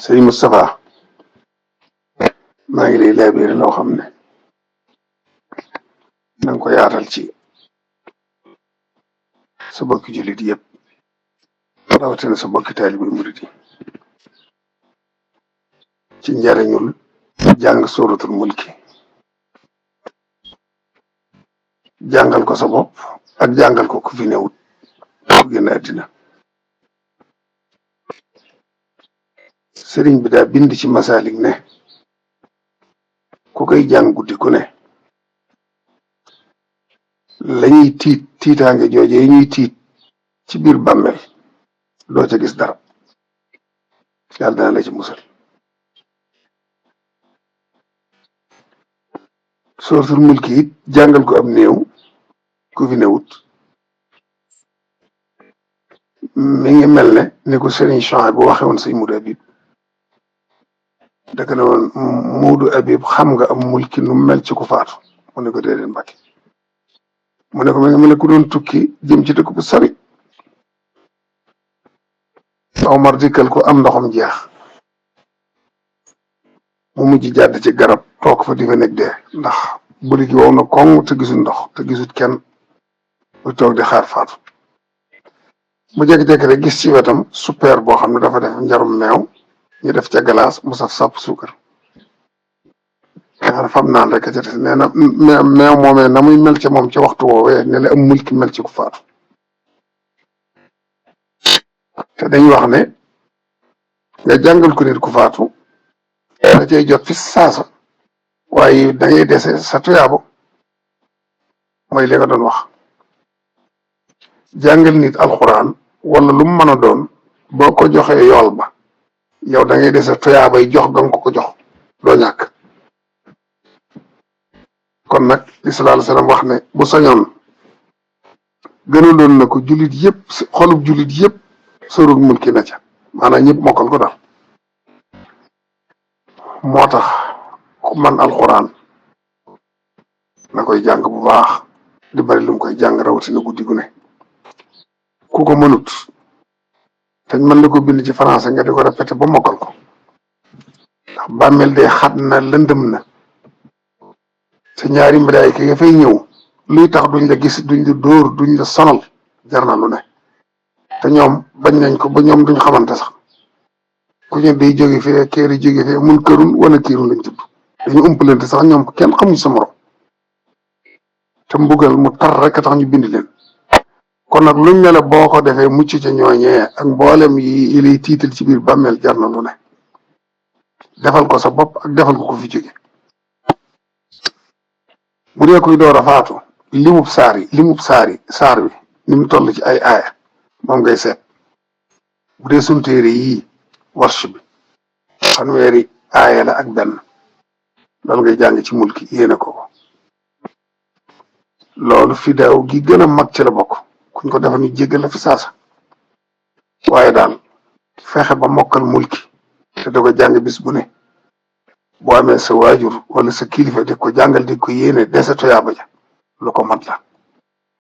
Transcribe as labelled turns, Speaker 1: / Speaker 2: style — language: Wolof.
Speaker 1: sëñ Moustapha maa ngi lay laabire loo xam ne na nga ko yaatal ci sa bokki jullit yëpp rawatina sa bokki taalibe murit yi ci njariñul jàng suratul mulki jàngal ko sa bopp ak jàngal ko ku fi newut ku génn àddina sëriñ bi daa bind ci masaalik ne ku koy jàng guddi ku ne lañuy tiitaange jooje yi ñuy tiit ci biir bàmmeel doo ca gis dara yàlla dana la ci musal suratul mulki it jàngal ko am néew ku fi newut mi ngi mel ne ni ko sëriñ Chouaib bu waxe woon sëñ Mudu Abib daka ne woon Mudu Abib xam nga am mulki nu mel ci ku faatu mu ne ko déedéet Mbàkke mu ne ko mi ngi mel ne ku doon tukki jëm ci dëkk bu sori Omar dikkal ko am ndoxam jeex mu mujj jàdd ci garab toog fa di fa nekk dee ndax buri gi wow na koŋ te gisul ndox te gisul kenn muy toog di xaar faatu mu jékki-jékki rek gis ci wetam super boo xam ne dafa def njarum meew ñu def ca galaas mu saf sàpp suukar nga fam naan rek ca des nee na meew moomee na muy mel ci moom ci waxtu woowee ne la am mulki mel ci ku faatu te dañ wax ne nga jàngal ko nit ku faatu da cay jot fi saasa waaye da ngay dese sa tuyaabo mooy li nga doon wax jàngal nit alxuraan wala lu mu mën a doon boo ko joxee yool ba yow da ngay dese tuyaabay jox nga ko jox doo ñàkk kon nag li sallallahu alayhi wasallam wax ne bu sañoon gënaloon na ko jullit yëpp xolub jullit yëpp suratul mulki na ca maanaam ñëpp mokkal ko daal moo tax ku man alxuraan na koy jàng bu baax di bari lu mu koy jàng rawatina guddi gu ne ku ko mënut te mën na ko bind ci français nga di ko répété ba mokkal ko ndax bàmmeel de xat na lëndëm na sa ñaari malaayika ya fay ñëw luy tax duñ la gis duñ la dóor duñ la sonal jar na lu ne te ñoom bañ nañ ko ba ñoom duñ xamante sax ku ñu day jóge fee keeri jóge fee mun kërun wala kiirun lañ tudd dañu umpalante sax ñoom kenn xamuñ sa morom te mbugal mu tar rek a tax ñu bind leen kon nag luñ ne la boo ko defee mucc ca ñooñee ak mboolem yi lay tiital ci biir bàmmeel jar na lu ne defal ko sa bopp ak defal ko ko fi jóge bu dee koy door a faatu limub saar wi ni mu toll ci ay aaya moom ngay seet bu dee sunu téere yii warsh bi fanweeri aaya la ak benn loolu ngay jàng ci mulki yéene ko loolu fidaaw gi gën a mag ci la bokk kuñ ko defal ñu jéggal la fi saasa waaye daal fexe ba mokkal mulki te da ko jàng bis bu ne boo amee sa waajur wala sa kilifa di ko jàngal di ko yéene dese toyaaba ja lu ko mat la